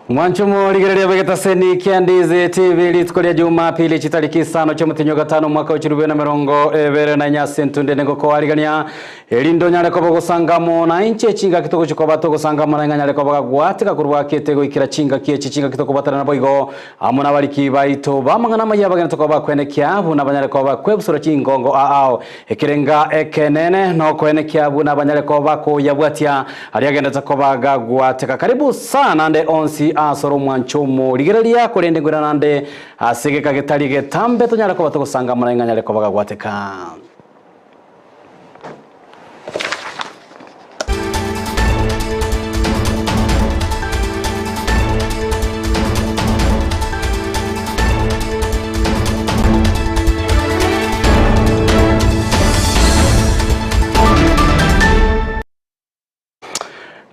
Mwancho morigereria bw'egetaseni kia Ndizi TV rituko ria Jumapili chitariki isano chi'omotenyi o gatano omwaka o chirubio na emerongo ebere na enye ase entunde ende ngokoarigania erinde onyare koba ogosanga amo na inche chingaki togochia koba togosanga amo naye ng'a nyare koba gagwateka korwa akete goikera chingaki echi chingaki tokobwatana naboigo amo nabariki baito b'amang'ana amaya abageni tokoba bakwenekia buna banyare koba bakwebusura chingongo ao Ekerenga ekenene nokoenekia buna banyare koba bakoyabwatia aria agenderete koba gagwateka. Karibu sana ande onsi asore omwancho omorigereria, korende nkoirana ande ase egeka getari getambe tonyare koba togosanga amo naye ng'a anyare koba gagwateka.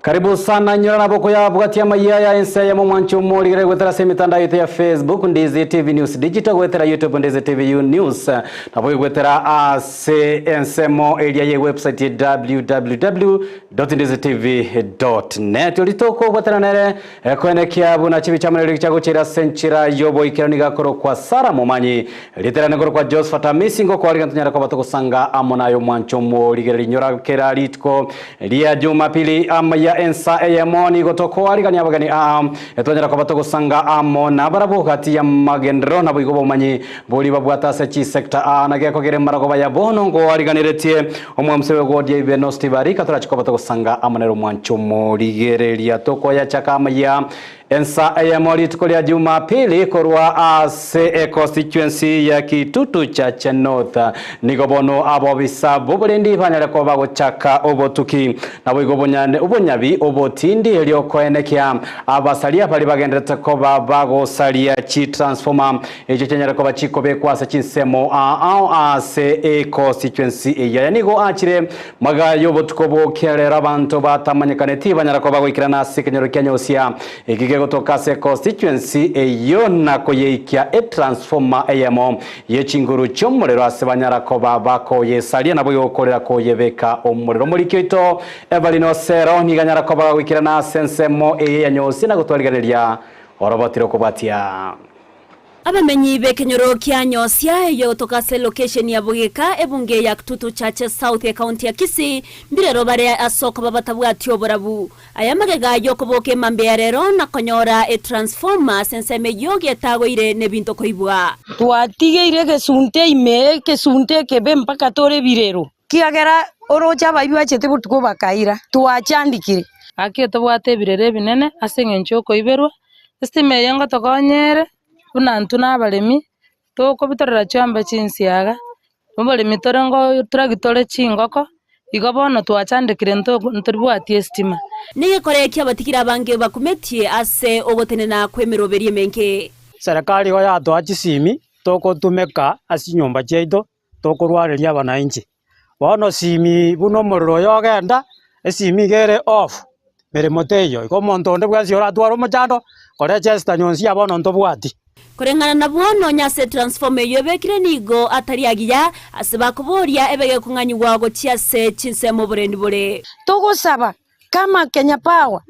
Karibu sana nyora nabo koyabwatia amayia ya ense eyemo mwanche omorigere gwetera ase emitandao yaito ya Facebook Ndizi TV News Digital gwetera YouTube Ndizi TV News nabo igwetera ase ensemo eria ye website www.ndizitv.net oritokobwatana nere Ekoenekia buna chibi chiamorerio chiagochire ase enchera y'oboikeranu nigo akorokwa Sara Momanyi. Riterane korokwa Josephat Amisi ngokoariga ntonyare koba togosanga amo naye omwancho omorigereria inyora kera rituko ria Jumapili amaya ensa eyemo nigo tokoarigania abageni aa etwanyara koba togosanga amo nabarabwo gati y'amagenderero naboigo obomanyi boria babwate ase chisector aa na gekogera emaragoba ya bono ngoariganeretie Omwamuse bw'egodia ibe no Steve Arika torache koba togosanga amo nere omwancho omorigereria. Tokoyachaka amaya ensa eyemo rituko ria Jumapili korwa ase econstituency ya Kitutu Chache North. Nigo bono abobisa b'oborendi banyare koba bagochaka obotuki naboigo obonyabi obotindi erio koenekia abasaria baria bagenderete koba bagosaria chitransformer Echio chianyare koba chikobekwa ase chinsemo ao ase econstituency eyio. Aya nigo achire magega y'obotuko bw'okerero abanto batamanyekaneti banyara koba bagoikerana ase ekenyoro kia Nyosia eki kegotoka ase econstituency eyio na koyeikia etransformer eyemo ye chinguru chi'omorero ase banyara koba bakoyesaria naboigo gokorera koyebeka omorero. Omoriki oito Evelyn Osero nigo anyara koba gagoikerana ase ensemo eye ya Nyosia na gotwarigereria oroboti rokobwatia. Abamenyi b'ekenyoro kia Nyosia eyio gotoka ase location ya Bogeka, ebunge ya Kitutu Chache South ekaunti ya Kisii, mbirero bare ase okoba batabwati oborabu. Aya magega y'okoboka emambia ya rero na konyora etransformer ase ensemo eyio getagoire nebinto koibwa. Twatigeire egesunte ime, egesunte ekebe mpaka tore ebirero, kiagera oroche abaibi bachete botuko bakaira, twachandikire. Gaki tobwate ebirero ebinene ase eng'encho y'okoiberwa, Estima eye ngotokonyere buna intwe na abaremi, tokobitorera chiombe chinsiaga, oboremi tore ngo toragitore chingoko, igo bono twachandekire nto ntoribwati estima. Negekore eki abatigire abange bakumetie ase ogotenena kw'emeroberio emenge. Serikali igo yatoa chisimi togotumeka ase chinyomba chiaito tokorwareria abananchi. Bono simi buna omorero oyo ogenda, esimi iga ere off, meremo teiyo. Igo omonto onde bwensi oratware omochando, korechesta nyonsi ya bono ntobwati. Koreng'ana nabwo, nonya ase etransformer eyio ebekire nigo atari agiya, ase bakoboria ebe gekong'anyigwa gochia ase chinsemo oborendi bore. Togosaba kama Kenya Power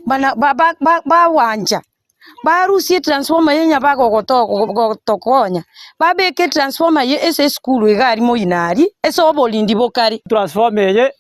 bana ba- ba- ba- bawancha Barusie etransformer eye onye bagotokonya, babeke etransformer eye ase esukuru iga aria moino aria, ase oborindi bokare. Etransformer eye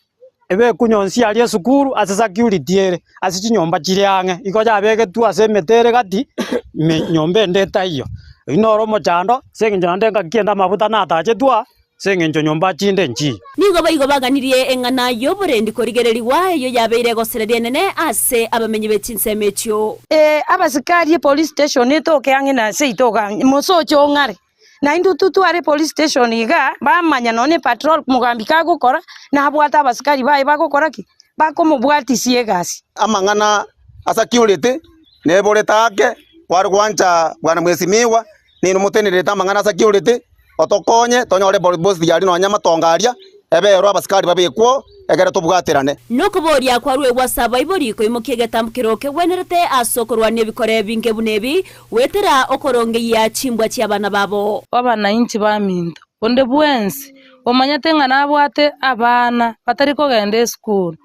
ebekwe nyonsi aria esukuru ase security ere, ase chinyomba chire ang'e, igo yabegetwe ase emete ere gati, ime nyomba ende etaiyo. Oyio noro omochando, ase eng'encho naende engaki ende amabuta natachetwe aa. Ase engencho nyomba chinde nchiyo. Nigo boigo baganirie eng'ana y'oborendi korigererigwa, eyio yabeire egosereria enene ase abamenyi be chinsemo echio. Ee, abasikari epolice station etoke ang'e na seito iga, mosoche ong'are. Naintwe totware epolice station igaa, bamanya nonye ne patrol mogambi kagokora, nabwate abasikari baye bagokora ki? Bakomobwatisia egasi. Amang'ana a security neborete ake, kware gwancha bwana mheshimiwa, Ninwe motenenerete amang'ana a security, otokonye tonyore bosti aria nonya amatongo aria, eberwe abasikari babekwo egere tobwaterane. Nokoboria kwaruegwe ase abaibori koimokia egetambo keria kegwenerete ase okorwania ebikore ebinge buna ebi, goetera okorongeyia chimbwa chi'abana babo. Abanainchi baminto, onde bwensi omanyete ng'a nabwate abana batari kogenda esukuru.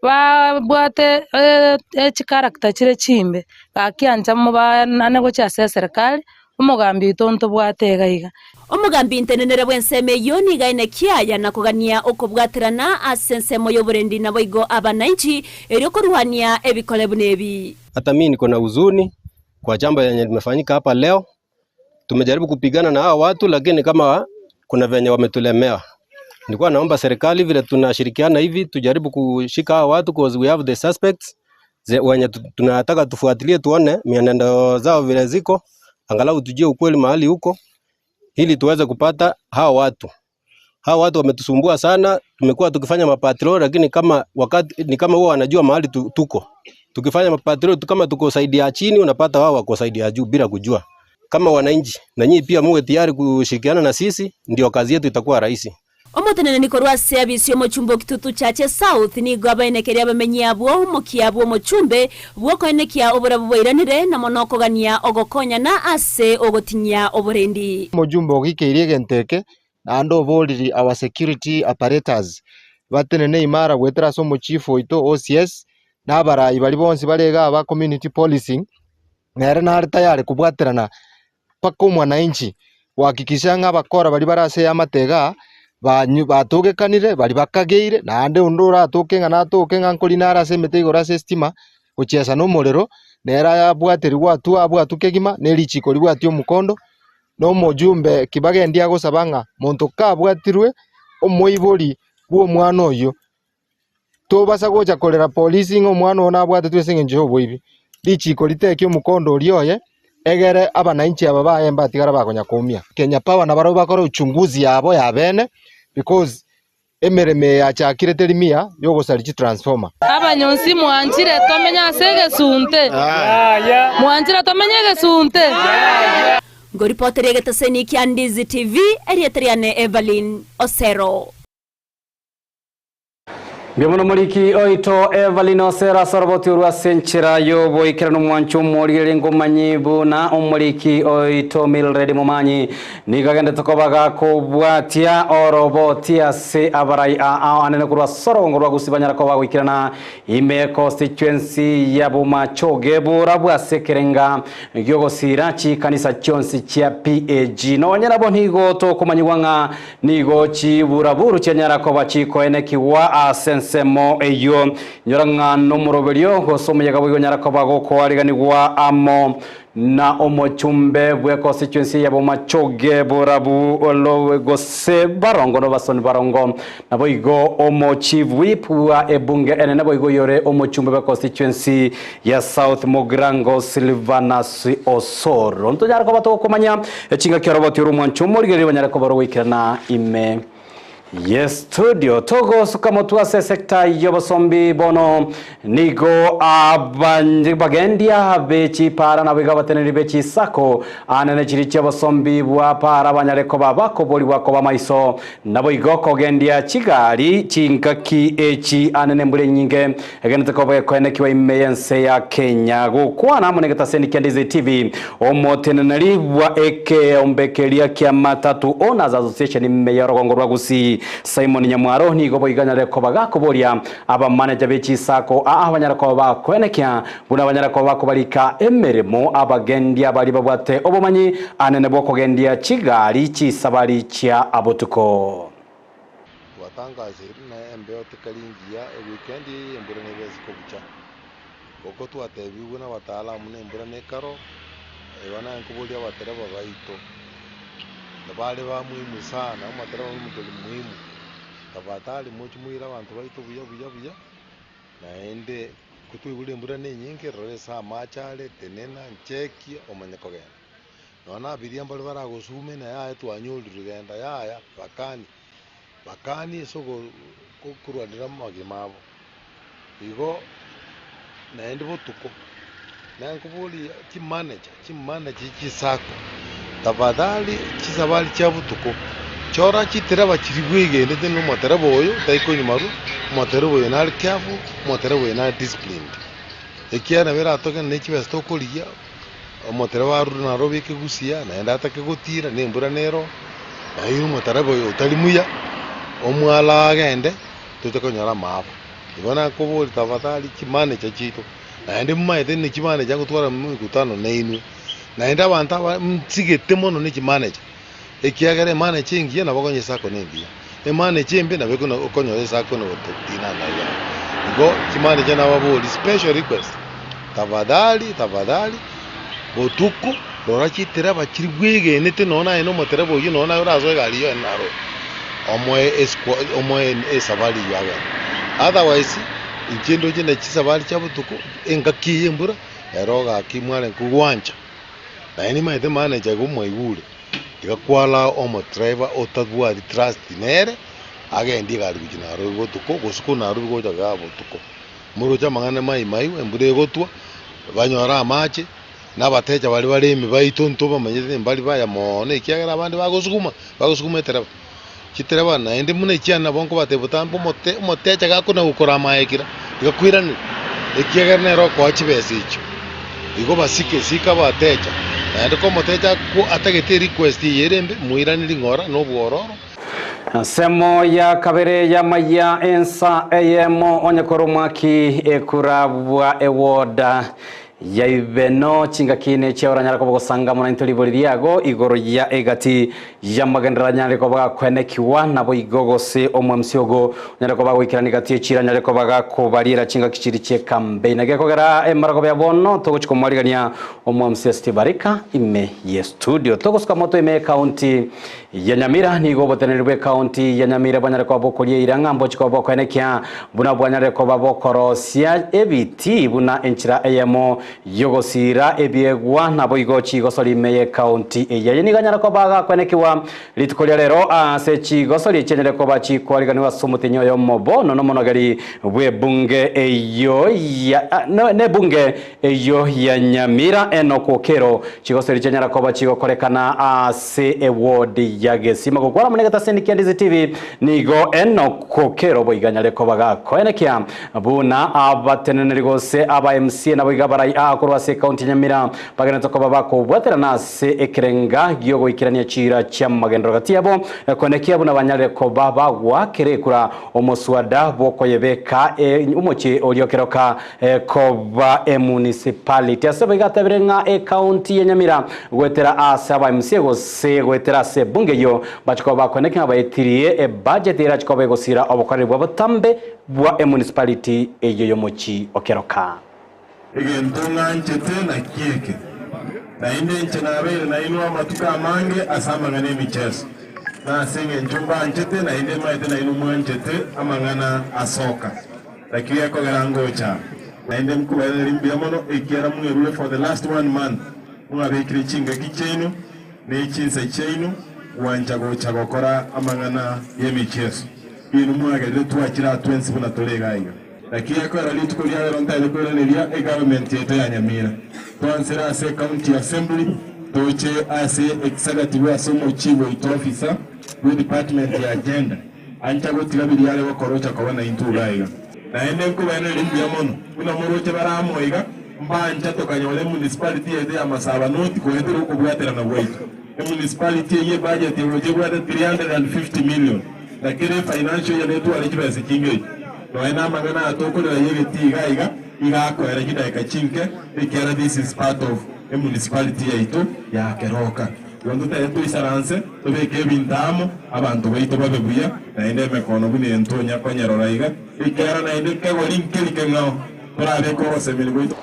Babwate chicharacter chire chimbe, gaki ancha mobaanane gochia ase eserekari, omogambi oito ntobwate iga iga. Omogambi ntenenere bw'ensemo eyio nigo aine kiaya na kogania okobwaterana ase ensemo y'oborendi naboigo abananchi, erio koruania ebikore buna ebi. Hata mimi niko na huzuni kwa jambo yenye limefanyika hapa leo. Tumejaribu kupigana na hawa watu lakini kama kuna venye wametulemea. Nilikuwa naomba serikali vile tunashirikiana hivi tujaribu kushika hawa watu cause we have the suspects wenye tunataka tufuatilie tuone mienendo zao vile ziko, angalau tujue ukweli mahali huko ili tuweze kupata hawa watu. Hawa watu wametusumbua sana, tumekuwa tukifanya mapatrol lakini kama wakati ni kama huwa wanajua mahali tuko. Tukifanya mapatrol tu kama tuko saidi ya chini unapata wao wako saidi ya juu bila kujua. Kama wananchi na nyinyi pia muwe tayari kushirikiana na sisi, ndio kazi yetu itakuwa rahisi. Omoteneneni korwa ase abisi omochumbe o Kitutu Chache South nigo abaenekeria abamenyi abwo omokia bw'omochumbe bw'okoenekia oborabu bwairanire na mono okogania ogokonyana ase ogotinyia oborendi. Omojumbe ogikeirie egento eke naende oboriri our security apparatus batenene imara goetera ase omochief oito OCS na abarai baria bonsi bare iga aba community policing nere nare tayari kobwaterana mpaka omwananchi gohakikisha ng'a abakora baria bare ase eamate igaa banyu batogekanire baria bakageire naende onde oratoke ng'a natoke ng'a nkori nare ase emete igoro ase estima gochiesa na omorero nere abwaterigwe atwo abwatwe kegima na erichiko ribwatie omokondo na omojumbe kibagendi agosaba ng'a monto kabwatirwe omoibori bwa omwana oyio tobasa gocha korera polisi ng'a omwana oyo nabwatetwe ase eng'encho ya oboibi. Richiko riteke omokondo oria oye egere abananchi aba baye mbatigara bakonya koumia. Kenya Power nabarabwo bakore uchunguzi yabo ya bene because emeremo eye yachakire teri miya yogosaria chitransformer. Abanyonsi mwanchire tomenye ase egesunte? Mwanchire tomenye egesunte? Ngoripoteria egeteseni kia Ndizi TV, erieta riane Evelyn Osero. Mbuya mono moriki oito Evelyn Osero ase oroboti orwo ase enchera y'oboikeranu omwancho omorigereria ngomanyi buna omoriki oito Mildred Momanyi nigo agendete koba gakobwatia oroboti ase abarai aa anene korwa ase orogongo rwa Gusii banyara koba bagoikerana ime constituency ya Bomachoge borabwo ase ekerenga gi'ogosiira chikanisa chionsi chia PAG. Nonye nabo nigo tokomanyigwa ng'a Nigo chiburaburu chianyara koba chikoenekigwa ase ensemo eyio. Inyora ng'a nomoroberio gose omoyega boigo onyara koba gokoariganigwa amo na omochumbe bwe constituency ya Bomachoge borabu olo gose barongo nobasoni barongo. Naboigo omo chief whip bwa ebunge enene boigo oyore omochumbe bwe constituency ya South Mugirango Silvanus Osoro. Ntonyare koba togokomanya Chingaki oroboti orw'omwancho omorigereria banyare koba rogoikerana ime ye studio. Togosuka motwe ase esecta y'obosombi bono nigo abagendia be chipara naboigo abateneneri be chisako anene chiria chi'obosombi bwa para banyare koba bakoborigwa koba maiso naboigo kogendia chigari chingaki echi anene embura enyinge Egenete koba gekoenekiwa ime y'ense ya Kenya. Gokwana amo negetaseni kia Ndizi TV, omoteneneri bwa ekeombe keria kia Matatu Owners Association ime y'orogongo rwa Gusii, Simon Nyamwaro nigo boigo anyarire koba gakoboria abamaneja be chisako aa banyare koba bakoenekia buna banyare koba bakobarika emeremo abagendia baria babwate obomanyi anene bw'okogendia chigari chisabari chia botuko. Twatangasire na embeo tekari engiya ewikendi eye embura nebe ase kobucha. Goko twatebigwe na abataalamu na embura nekaro, igo naye nkoboria abatereba baito, nabare ba muhimu sana, omotereba omonto ori muhimu, tafadhali moche moire abanto baito buya buya buya, naende ko twaigure embura ne enyinge rora ase amache are, tenena, nchekia omanye kogenda. Nonya na abiria mbare baragosume na yaya twanyorire genda yaya bakani. Bakanie ase okorwanera amagima abo. Igo naende botuko, naye nkoboria chimanager, chimanager chie chisacco, tafadhali chisabari chia botuko, chora chitereba chiria bwegenete ng'a omotereba oyo taikonywa marwa, omotereba oyo nare careful, omotereba oyo nare disciplined. Ekiagera nabo eratogende ne chibesa tokorigia, omotereba arure naro obeke gusia, naende atake gotira, na embura nero. Naye omotaraba oyo otari muya, omwalo agende, toche konyora amaaba. Igo nakoboria tafadhali chimanager chiaito, naende momaete ne chimanager ngotwara emekutano nainwe, naende abanto aba nsigete mono ne chimanager, ekiagera emanager engiya nabo okonyora esako na engiya, emanager embe nabo ekona okonyora esako na gototinana iga. Igo chimanager nababoria special request, tafadhali tafadhali botuko rora chitereba chiria bwegenete nonye naye na omotereba oyio nonye naye orasoe egari eyio naro omoe esqua omoe esabari eyio agende. Otherwise, inche ndoche na chisabari chia botuko, engaki eye embura, ero gaki mware kogwancha. Naende nimanyete manager igo mwaigure, tiga kwallow omodriver otabwati trust nere, agendie egari gochia Nairobi botuko, gose korwa Nairobi gocha igaa botuko. Moroche amang'ana mai mai, embura egotwa, banyore amache, na abatecha baria bare ime baito ntobamanyete mbari baya mono ekiagera abande bagosuguma, bagosuguma etereba. Chitereba naende buna echiane nabo nkobatebia botambe omote omotecha gakona gokora amaye kera, iga koiranera, ekiagera nere okoa chibesa echio. Igo basike, sika abatecha, naende ko omotecha ako atagete erequest eye ere embe, moiranerie ng'ora na obwororo. Ensemo ya kabere y'amayia ensa eyemo onye korwa omwaki ekurabwa ewoda ya ibeno chingaki nechi oranyare koba ogosanga mono intwe ribori riago igoro ya egati y'amagenderero anyare koba gakwenekigwa naboigo gose omwamsi ogo onyare koba goikerania egati echira anyare koba gakobariera chingaki chiri chi'ekambeini. Naki gekogera emaragoba ya bono togochia komwarigania omwamsi Steve Arika ime ye studio. Togosuka moto ime y'ecounty ya Nyamira nigo oboteneneri bw'ecounty ya Nyamira bwanyare koba bokoria eira ng'a mbochie koba bokoenekia buna bwanyare koba bokorosia ebitii buna enchera eyemo y'ogosiira ebiegwa naboigo chigosori ime y'ecounty eye. Aye nigo anyare koba agakoenekigwa rituko ria rero ase chigosori echianyare koba chikoariganiwa ase omotenyi oyomo bono nomonogeri bw'ebunge eyio ya nebunge Eyio ya Nyamira Enock Okero, chigoseri chianyara koba chigokorekana ase eward ya Gesima. Gokwana amo negetaseni kia Ndizi TV, nigo Enock Okero boigo anyare koba gakoenekia buna abateneneri gose aba MCA naboigo abarai aa korwa ase ecounty ya Nyamira bagenderete koba bakobwaterana ase ekerenga giogoikerania chiira chiamagenderero gati yabo koenekia buna banyarire koba bagwakera ekura omoswada bwokoyebeka omochie oria okeroka Ekoba emunicipality. Ase boigo atebire ng'a ecounty ya Nyamira goetera ase aba MCA gose goetera ase ebunge eyio bache koba bakoeneki ng'a baetirie ebudget erache koba egosira obokoreri bwa botambe bwa emunicipality eyio yomochi o Keroka. Egento ng'anchete nakio eke, naende inche nabeire nainwe amatuko amange ase amang'ana 'emicheso, na ase engencho mbanchete, naende maete nainwe mwanchete amang'ana asoka. Naki gekogera ngocha, naende nkobairaneria mbuya mono, ekiagera mwerure for the last one month, mwabekire chingaki chiaino ne chinsa chiaino gwancha gocha gokora amang'ana y'emechieso. Inwe mwagerire twachire aa twensi buna tore iga iga. Naki gekogera rituko ria rero ntaete koiraneria egovernment yaito ya Nyamira. Twansere ase ecounty assembly, toche ase executive ase omochief oito officer bwe department ya gender. Ancha gotiga biria are gokora ocha koba naintwe iga iga. Naende nkobairaneria mbuya mono, buna moroche bare amo iga, mbancha tokanyora emunicipality yaito ya Masaba North koetera okobwaterana gwaito. Emunicipality eyio ebudget egocha ebwate 350 million, na kera efinancial year netware chibesa chinge echio. Nonya na amang'ana aya tokorera yegetii iga iga, iga akoera chidaeka chinke, ekiagera this is part of emunicipality yaito ya Keroka. Igo ntotebe toisaranse, tobeke ebinto amo, abanto baito babe buya, naende emekono buna entonya konyerora iga, ekiagera naende kegori nkeri keng'ao torabeke ogosemeria gwaito.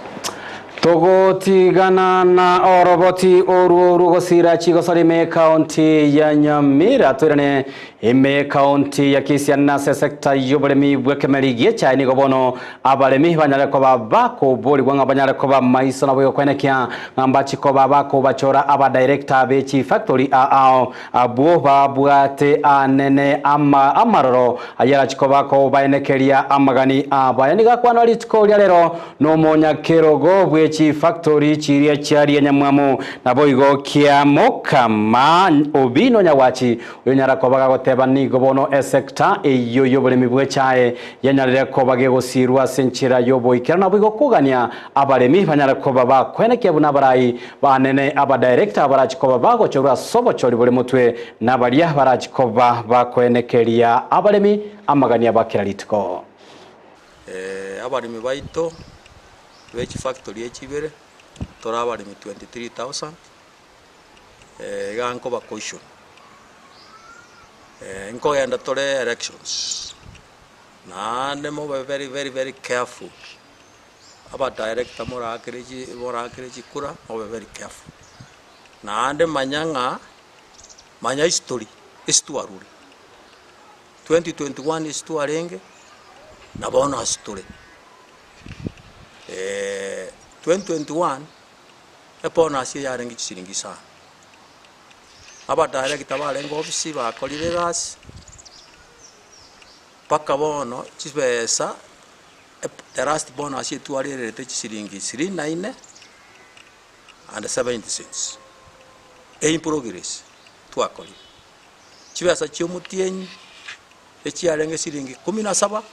Togotigana na oroboti orwo rw'ogosiira chigosori ime ekaunti ya Nyamira toirane Ime y'Ekaunti ya Kisii ase esecta y'oboremi bw'ekemeri gi'echae nigo bono abaremi banyare koba bakoborigwa ng'a banyare koba maiso naboigo koenekia ng'a mbachi koba bakobachora abadirector be chifactory ao abwo babwate anene ama amaroro ayio arachi koba kobaenekeria amagani abo. Aya nigo akwanwa rituko ria rero Nomonyakerogo bwe chifactori chiria chiaria nyamwamu, naboigo kiamokama obi nonyagwachi, oyonyara koba gagoteba nigo bono esecta eyio y'oboremi bw'echae yanyarire koba gegosirwa ase enchera y'oboikeranu naboigo kogania abaremi banyare koba bakoenekia buna abarai banene abadirector barachi koba bagochorwa ase obochori bore motwe nabaria barachi koba bakoenekeria abaremi amagania ba kera rituko. Abaremi baito be chifactory echi ibere, tore abaremi 23,000, iga nkoba caution. Nkogenda tore elections, naende mobe very very very careful, abadirector morakere chi morakere chikura mobe very careful. Naende manya ng'a manya history ase twarure, 2021 ase twarenge, na bono ase tore. 2021, ebonus eye yarenge chisiringi isano. Abadirector barenge ofisi bakorire egasi, mpaka bono chibesa the last bonus etwarerete chisiringi ishirini na inne and 70 cents. Eyio progress twakorire. Chibesa chia omotienyi echiarenge siringi kumi na saba,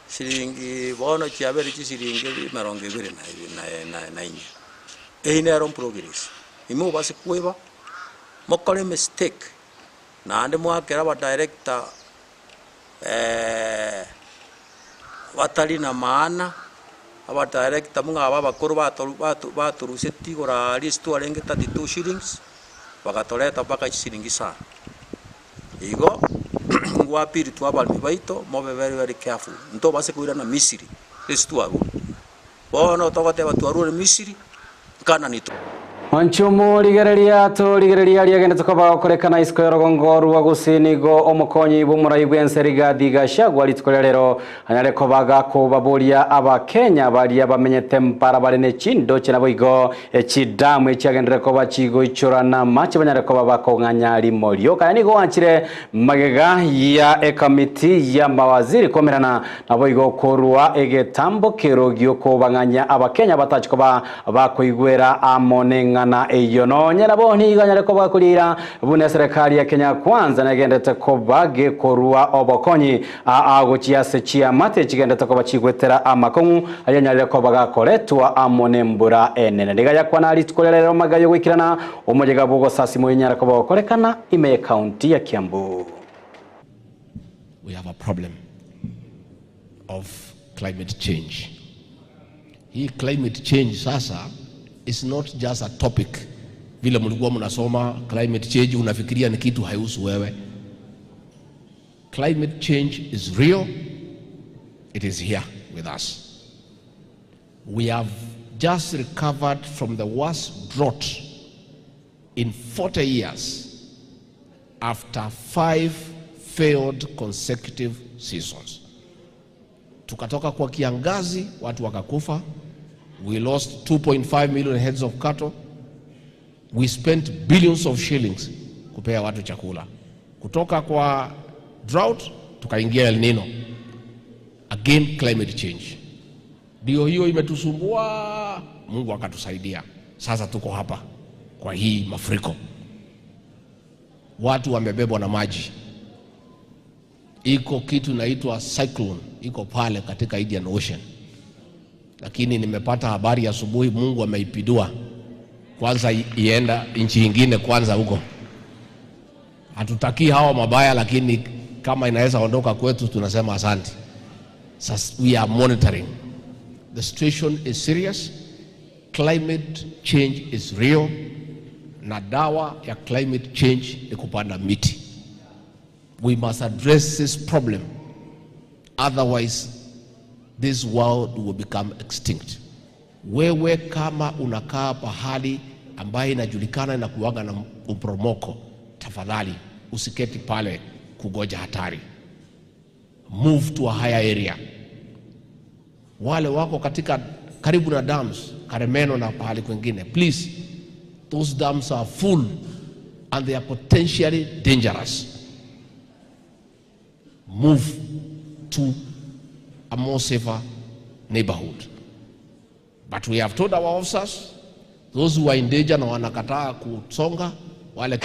siringi bono chiabeire chisiringi emerongo ebere na ebe na na na inye. Eyio nero progress. Imobase koeba, mokore emistake, naende mwakera abadirector batari na maana, abadirector buna aba abakoro batoru batu batorusetie igoro aria ase twarenge 32 shillings, bagatoreta mpaka chisiringi isano. Igo, ngwapiri twa abaremi baito, mobe very very careful, ntobase koirana Misiri ase twarure. Bono togoteba twarure Misiri, Kanani to. Mwanchumu rigereria torigereria riagendete koba gokorekana isiko y'orogongo rwa Gusii nigo omokonyi bw'omorai bw'ense Rigathi Gachagua rituko ria rero anyare koba gakobaboria Abakenya baria bamenyete mpara bare ne chindoche naboigo echidamu echiagenderere koba chigoichora namache banyare koba bakong'anya rimo rioka. Aya nigo oanchire magega ya ekamiti ya mawaziri komerana Naboigo korua egetambokero gi'okobang'anyia Abakenya batachi koba bakoigwera amo neng'ana eyio. Nonye nabo nigo anyare koba gakorieira buna eserekari ya Kenya Kwanza negendete koba gekorua obokonyi aa gochia ase chiamate chigendete koba chigwetera amakong'u aria anyarire koba gakoretwa amo nembura enene. Nigo ayakwana rituko ria rero magega yogoikerana omoyega bw'ogosasima oyonyare koba gokorekana ime y'ecounty ya Kiambu. We have a problem of climate change. Hii climate change sasa is not just a topic. Vile mlikuwa mnasoma climate change unafikiria ni kitu haihusu wewe. Climate change is real. It is here with us. We have just recovered from the worst drought in 40 years after 5 failed consecutive seasons. Tukatoka kwa kiangazi, watu wakakufa. We lost 2.5 million heads of cattle. We spent billions of shillings kupea watu chakula. Kutoka kwa drought tukaingia El Nino. Again climate change. Ndio hiyo imetusumbua, Mungu akatusaidia. Sasa tuko hapa kwa hii mafuriko. Watu wamebebwa na maji. Iko kitu inaitwa cyclone, iko pale katika Indian Ocean. Lakini nimepata habari asubuhi, Mungu ameipindua. Kwanza ienda nchi nyingine kwanza huko. Hatutakii hawa mabaya, lakini kama inaweza ondoka kwetu tunasema asante. Sasa we are monitoring. The situation is serious. Climate change is real. Na dawa ya climate change ni kupanda miti. We must address this problem. Otherwise, this world will become extinct. Wewe kama unakaa pahali ambaye inajulikana na kuwaga na mporomoko, tafadhali usiketi pale kugoja hatari. Move to a higher area. Wale wako katika karibu na dams, Karemeno na pahali kwingine, please, those dams are full and they are potentially dangerous. Move to a more safer neighborhood. But we have told our officers, those who are in danger na wanakataa kusonga, wale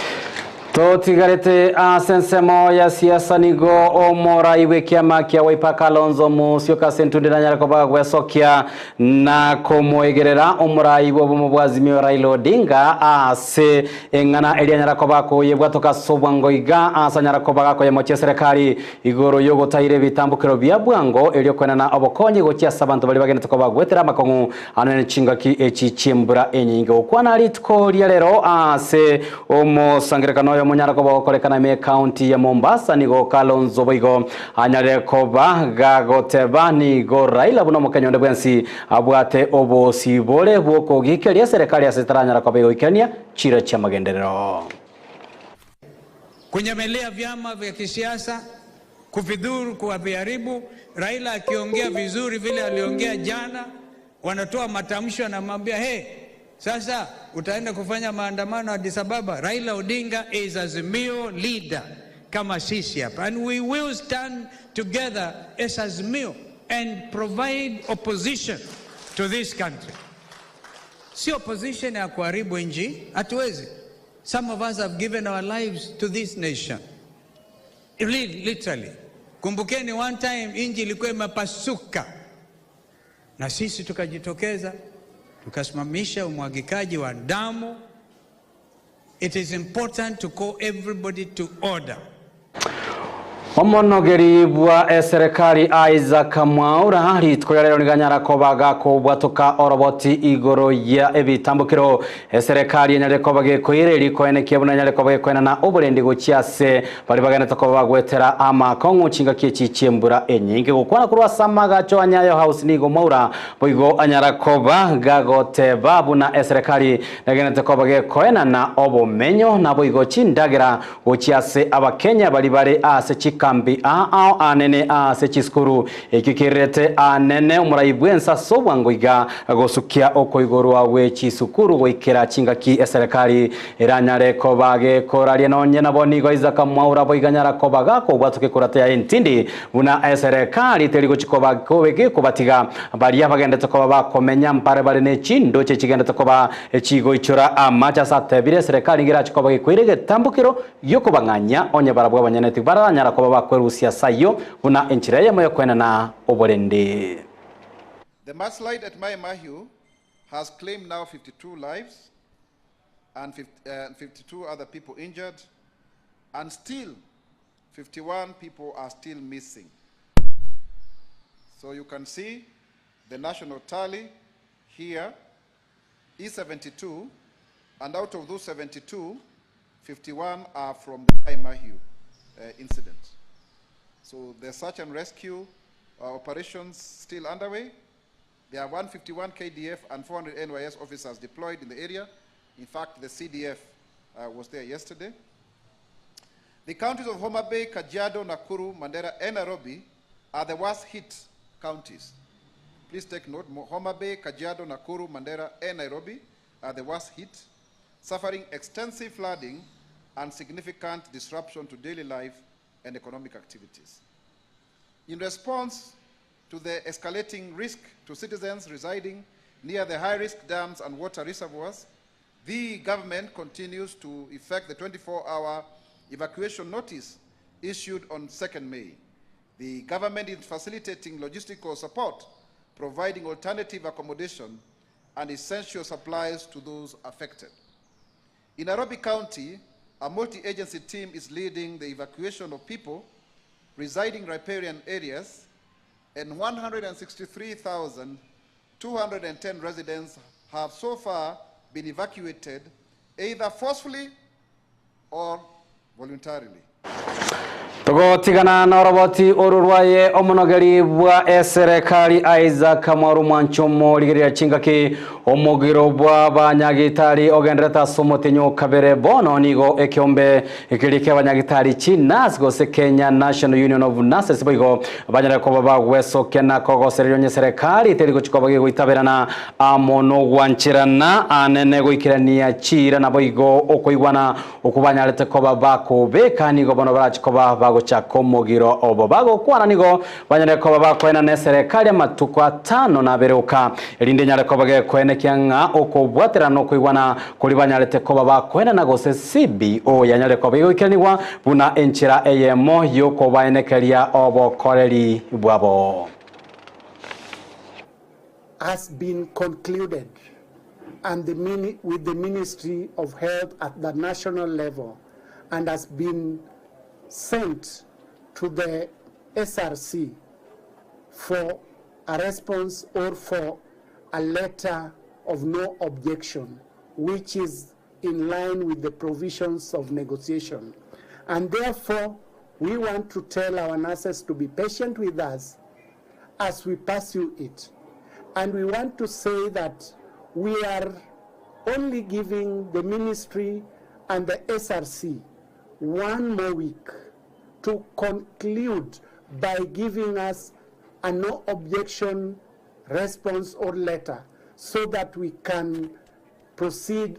Totigarete ase ensemo ya siasa nigo omorai bw'ekiama kia Wiper Kalonzo Musyoka ase entunde nanyare koba gwesokia na komoegerera omorai bw'obomo bwa Azimio Raila Odinga ase eng'ana eria anyara koba akoyebwatoka ase obwango iga ase anyara koba gakoyemochia eserekari igoro y'ogotaira ebitambokero bia bwango erio koenana obokonyi gochia ase abanto baria bagenete koba goetera amakong'u Ane chingaki echi chi'embura enyinge gokwana rituko ria rero ase omosangererekano oyo monyare koba ogokorekana ime ekaunti ya Mombasa nigo Kalonzo boigo anyare koba gagoteba nigo Raila buna omokenya onde bwensi abwate obosibore bw'okogikeria eserekari ase etaranyara koba egoikerania chiira chi'amagenderero. Kunyemelea vyama vya kisiasa, kuvidhuru, kuwaviharibu. Raila akiongea vizuri vile aliongea jana, wanatoa matamsho, anamwambia hey, sasa utaenda kufanya maandamano Addis Ababa. Raila Odinga is Azimio leader kama sisi hapa, and we will stand together as Azimio and provide opposition to this country. Si opposition ya kuharibu nchi, hatuwezi. Some of us have given our lives to this nation. Really, literally. Kumbukeni one time nchi ilikuwa imepasuka na sisi tukajitokeza tukasimamisha umwagikaji wa damu. It is important to call everybody to order. Omonogeri bwa eserekari Isaac Mwaura rituko ria rero niganyara koba gakobwatoka oroboti igoro ya ebitambukiro eserekari enyare koba gekoira erikoenekia buna enyare koba gekoenana oborendi gochia ase baria bagenete koba bagwetera amakong'u chingaki echi chi'embura enyinge gokwana korwa ase amagacho a Nyayo House nigo Mwaura boigo anyara koba gagoteba buna eserekari negenete koba gekoenana obomenyo naboigo chindagera Gochia ase Abakenya baria bare ase chikambi aao aanene ase chisukuru, ekio kererete aanene omorai bw'ense ase obwango iga gosukia okoigorwa gwe chisukuru goikera chingaki eserekari eranyare koba gekoraria nonye nabo nigo Isaac Mwaura boiganyara koba gakobwatoka ekurata yaye entindi buna eserekari teri gochi koba gekobatiga baria bagendete koba bakomenya mbare bare ne chindoche chigendete koba Echigoichora amache ase atebire eserekari ngerache koba gekoira egetambokero gi'okobang'anyia, onye barabwo abanyene tibaranyara koba bakwerusia ase ayio buna enchera eyemo y'okoenana oborendi. The mudslide at Mai Mahiu has claimed now 52 lives and 52 other people injured, and still 51 people are still missing. So you can see the national tally here is 72, and out of those 72, 51 are from the Mai Mahiu incident. So the search and rescue operations still underway. There are 151 KDF and 400 NYS officers deployed in the area. In fact, the CDF was there yesterday. The counties of Homa Bay, Kajiado, Nakuru, Mandera, and Nairobi are the worst hit counties. Please take note, Homa Bay, Kajiado, Nakuru, Mandera, and Nairobi are the worst hit, suffering extensive flooding and significant disruption to daily life and economic activities. In response to the escalating risk to citizens residing near the high-risk dams and water reservoirs, the government continues to effect the 24-hour evacuation notice issued on 2nd May. The government is facilitating logistical support, providing alternative accommodation and essential supplies to those affected. In Nairobi County, a multi-agency team is leading the evacuation of people residing riparian areas, and 163,210 residents have so far been evacuated either forcefully or voluntarily. Togotigana noroboti oru rwaye omonogeri bwa eserekari Isaac Mwaru Mwanchomo rigereria chingaki omogiro bwa banyagitari ogenderete ase omotenyo kabere bono nigo ekiombe ekeri kia abanyagitari chinas gose Kenya National Union of Nurses boigo banyare koba bagwesokia na kogosereria onye serikali teri gochi koba gegoitaberana amo nogwancherana anene goikerania chiira naboigo okoigwana okwo banyarete koba bakobeka nigo bono barachi koba bagochi. bagochaka omogiro obo. Bagokwana nigo banyare koba bakoenana eserekari amatuko atano na abere oka, erinde enyare koba gekoenekia ng'a okobwaterana na okoigwana koria banyarete koba bakoenana gose CBO yanyare koba egoikeranigwa buna enchera eyemo y'okobaenekeria obokoreri bwabo. Has been concluded and the with the Ministry of Health at the national level and has been sent to the SRC for a response or for a letter of no objection, which is in line with the provisions of negotiation. And therefore, we want to tell our nurses to be patient with us as we pursue it. And we want to say that we are only giving the ministry and the SRC one more week to conclude by giving us a no objection response or letter so that we can proceed,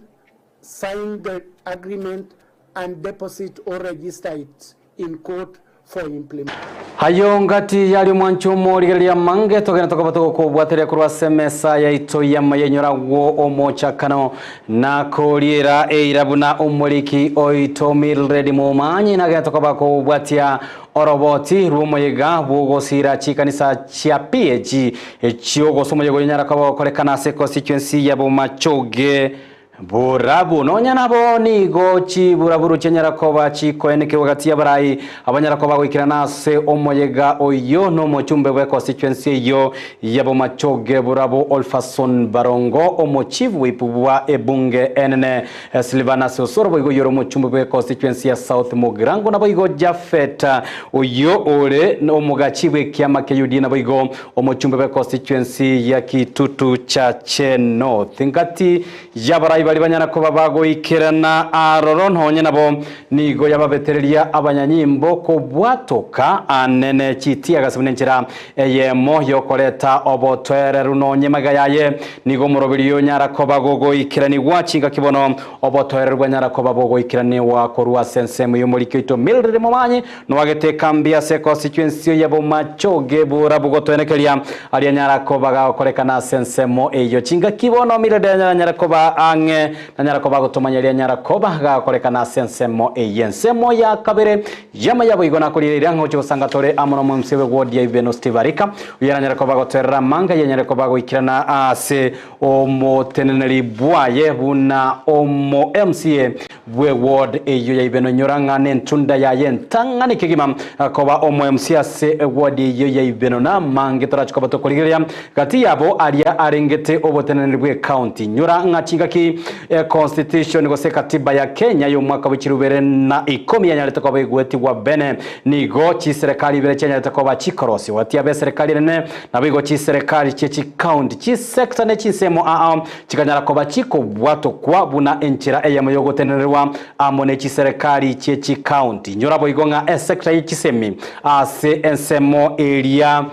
sign the agreement and deposit or register it in court for implementation. Ayio ngati yaria omwancho omorigereria amange togende tokoba togokobwateria korwa ase emesa yaito y'amaya enyoragwo omochakano na koriera eira buna omoriki oito Mildred Momanyi nagende tokoba kobwatia oroboti rw'omoyega bw'ogosira chikanisa chia PAG echio gose omoyega oyo onyara koba ogokorekana ase constituency ya Bomachoge Borabu. Nonya nabo nigo chiburaburu chianyara koba chikoenekerwa gati y'abarai abanyara koba goikerana ase omoyega oyio nomochumbe bwe constituency eyio ya Bomachoge Borabu Olpherson Barongo, omochief whip bwa ebunge enene Silvanus Osoro boigo oyio ore omochumbe bwe constituency ya South Mugirango naboigo Japhet oyio ore omogachi bw'ekiama kia UDA naboigo omochumbe bwe constituency ya Kitutu Chache North. Ngati y'abarai baria banyara koba bagoikerana aroro nonye nabo nigo yababetereria abanyanyimbo kobwatoka anene chitiagasi buna enchera eyemo y'okoreta obotoereru nonye magega yaye nigo omoroberi onyara koba gogoikeranigwa chingaki bono obotoereru bwanyara koba bogoikeranigwa korwa ase ensemo y'omoriki oito Mildred Momanyi Noagete ekambi ase econstituency ya Bomachoge borabu gotoenekeria aria nyara koba gagokorekana ase ensemo eyio. Chingaki bono Mildred anyara koba ang'e nanyara koba agotomanya aria nyara koba gagokorekana ase ensemo eyio. Ensemo ya kabere y'amaya boigo nakorire eria ng'a gochia gosanga tore amo nomomc bwe ward ya Ibeno Steve Arika oyio aranyare koba agotoerera amanga ayanyare koba agoikerana ase omoteneneri bwaye buna omo MCA bwe ward eyio ya Ibeno nyora ng'a nentunda yaye entang'ani kegima koba omo MCA ase eward eyio ya Ibeno na amange torache koba tokorigereria gati yabo aria arengete oboteneneri bwe county nyora ng'a chingaki econstitution gose ekatiba ya Kenya y'omwaka bwe chirubere na ikomi yanyarete koba egwetigwa bene nigo chiserekari ibere chianyarete koba chikorosiwa gati yabe eserekari enene Naboigo chiserekari chie chikaunti, chisecta ne chinsemo aa chikanyara koba chikobwatokwa buna enchera eyemo y'ogotenenerwa amo ne chiserekari chie chikaunti. Inyora boigo ng'a esecta ye chisemi ase ensemo eria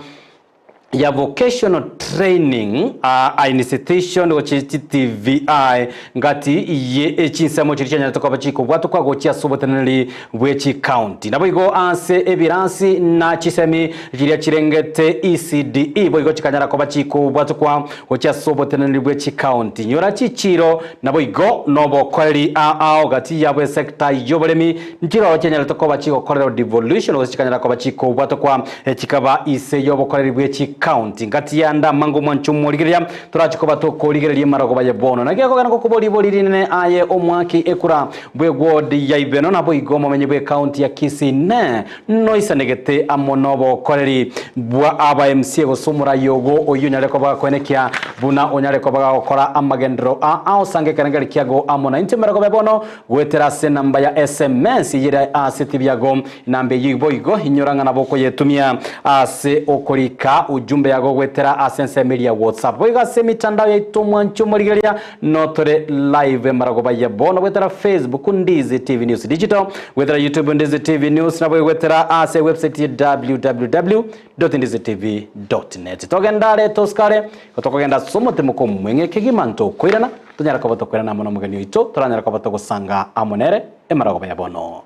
ya vocational training aa institution gochia chiTVI ngati ye chinsemo chiria chianyarete koba chikobwatokwa gochia ase oboteneneri bwe chikaunti. Naboigo ase ebirasi na chisemi chiria chirengete ECDE boigo chikanyara koba chikobwatokwa gochia ase oboteneneri bwe chikaunti. Nyora chichiiro naboigo nobokoreri ao gati yabo esecta y'oboremi nchiroro chianyarete koba chigokorerwa devolution gose chikanyara koba chikobwatokwa chikaba ise y'obokoreri bwe chikaunti. Ngati y'ande amange omwancho omorigereria torache koba tokorigereria emarogoba ye bono. Naki gekogera ngokoboria ribori rinene aye omwaki ekura Bw'eward ya Ibeno naboigo omomenyi bw'ecounty ya Kisii ne noisanegete amo nobokoreri bwa aba MCA gose omorai ogo oyio onyare koba gakoenekia buna onyare koba gagokora amagenderero a aosange ekerengeri kiago amo naintwe emerogo bono goetera ase enamba ya SMS eyere ase TV yago enamba eyio boigo inyora ng'a nabo okoyetumia ase okorika ujumbe yago goetera ase ensemo eria ya WhatsApp boigo ase emitandao yaito mwanche omorigereria Notore live emaragoba ya bono goetera Facebook Ndizi TV News Digital, goetera YouTube Ndizi TV News nabo goetera ase website ya www.ndizitv.net. Togende are tosikare, igo tokogenda ase omotemoko omweng'e kegima ntokoirana, tonyare koba tokoirana amo nomogeni oito, toranyare koba togosanga amo nere emaragoba ya bono.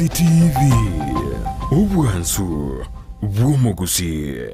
Easy TV, obwansu bw'omogusii.